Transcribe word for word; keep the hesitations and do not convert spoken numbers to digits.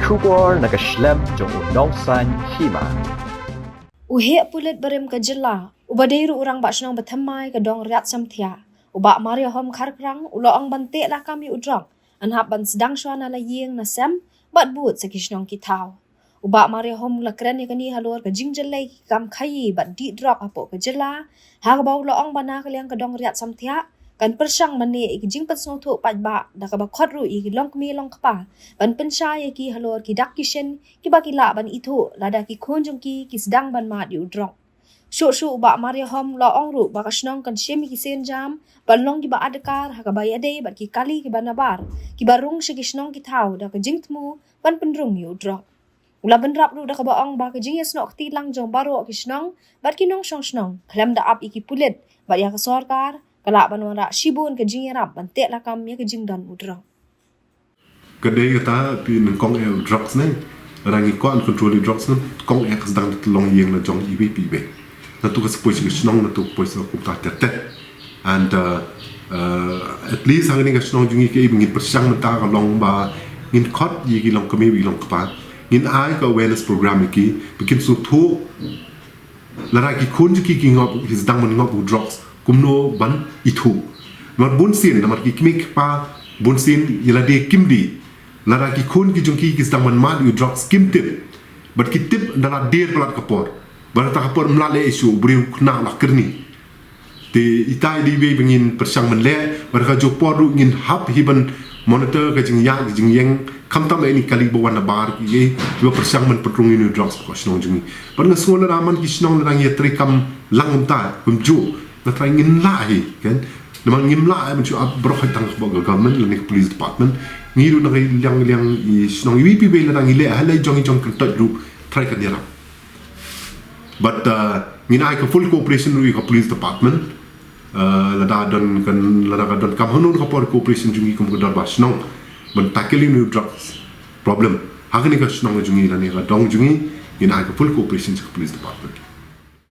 Khubor na ka shlem jong u nongsan hima. U heh pulit barim ka jylla, uba dei ruh u rangbah shnong ba thymmai ka dong Riat Samthiah, u Bah Mariahom Kharkrang, u la ong ban teh lakam ïa u drok, yn hap ban sdang shuwa na la ïing na sem bad bud sa ki shnong ki thaw. U Bah Mariahom u la kren ïa kane halor ka jingjyllei ki kam khaïi bad dih drok hapoh ka jylla, ha kaba u la ong ba na ka liang ka dong Riat Samthiah kan pyrshang ban leh ïa ki jingpynsngewthuh paidbah da kaba khot ruh ïa ki longkmie longkpa ban pynshai ïa ki halor ki dak ki shin kiba ki lah ban ithuh lada ki khun jong ki ki sdang ban mad ïa u drok. Shuh shuh u Bah Mariahom u la ong ruh ba ka shnong kan shim ïa ki sienjam ban long kiba adkar ha kaba ïadei bad ki kali kiba nabar kiba rung sha ki shnong ki thaw da ka jingthmu ban pynrung ïa u drok. U la bynrap ruh da kaba ong ba ka jingïasnoh kti lang jong baroh ki shnong bad ki nongshong shnong khlem da ap ïa ki pulit bad ïa ka sorkar ka lah ban wanrah shibun ka jingïarap ban teh lakam ïa ka jingdon u drok. Ka dei kata phi nyngkong eh u drugs ne. Lada ngi kwah ban control u drugs ne, kong eh ka sdang da tyllong ïing la jong iwei pa iwei. Nato ka sa poi sha ka shnong, nato ka poi sha kumta ter ter. And uh, uh, at least hangne ka shnong jong ngi kaei ba ngin pyrshang mynta ka long ba ngin khot ïa ki longkmie bad ki longkpa, ngin ai ka awareness program ïa ki ba kin sngewthuh lada ki khun jong ki ki ngop, ki sdang ban ngop u drugs, kumno ban ithuh. Namar bunsien, namar ki kmie ki kpa bunsien ïa lade kim dei. Lada ki khun ki jong ki ki sdang ban mad ïa u drugs kim tip. Bad ki tip da la dier palat ka por. Bad kata ka por ym lah leh issue, u briew u khynnah u la kyrni. Te ita i dei iwei ba ngin pyrshang ban leh, bad ka juh por ruh ngin hap hi ban monitor ka jingïaid ka jingïeng, khamtam ïa kine ki kali ba wan nabar, kiei kiba pyrshang ban pynrung ïa une u drugs ha ka shnong jong ngi. Bad nga sngew lada man ki shnong lada ngi ïatreikam lang kumta kumjuh, nga trai ngin lah hi, kan. Namar ngim lah ban shu ap baroh hi tang hapoh ka government lane ka police department. Ngi ruh na ka liang liang i shnong iwei pa iwei lada ngi leh ha la i jong i jong kyntoit ruh trai kan ïarap. But uh, ngin ai ka full cooperation ruh ïa ka police department. Uh, lada don kan, lada ka donkam hangno ka por cooperation jong ngi kum ka dorbar shnong ban tackle ïa une u drugs problem ha kane ka shnong jong ngi lane ka dong jong ngi, ngin ai ka full cooperation sha ka police department.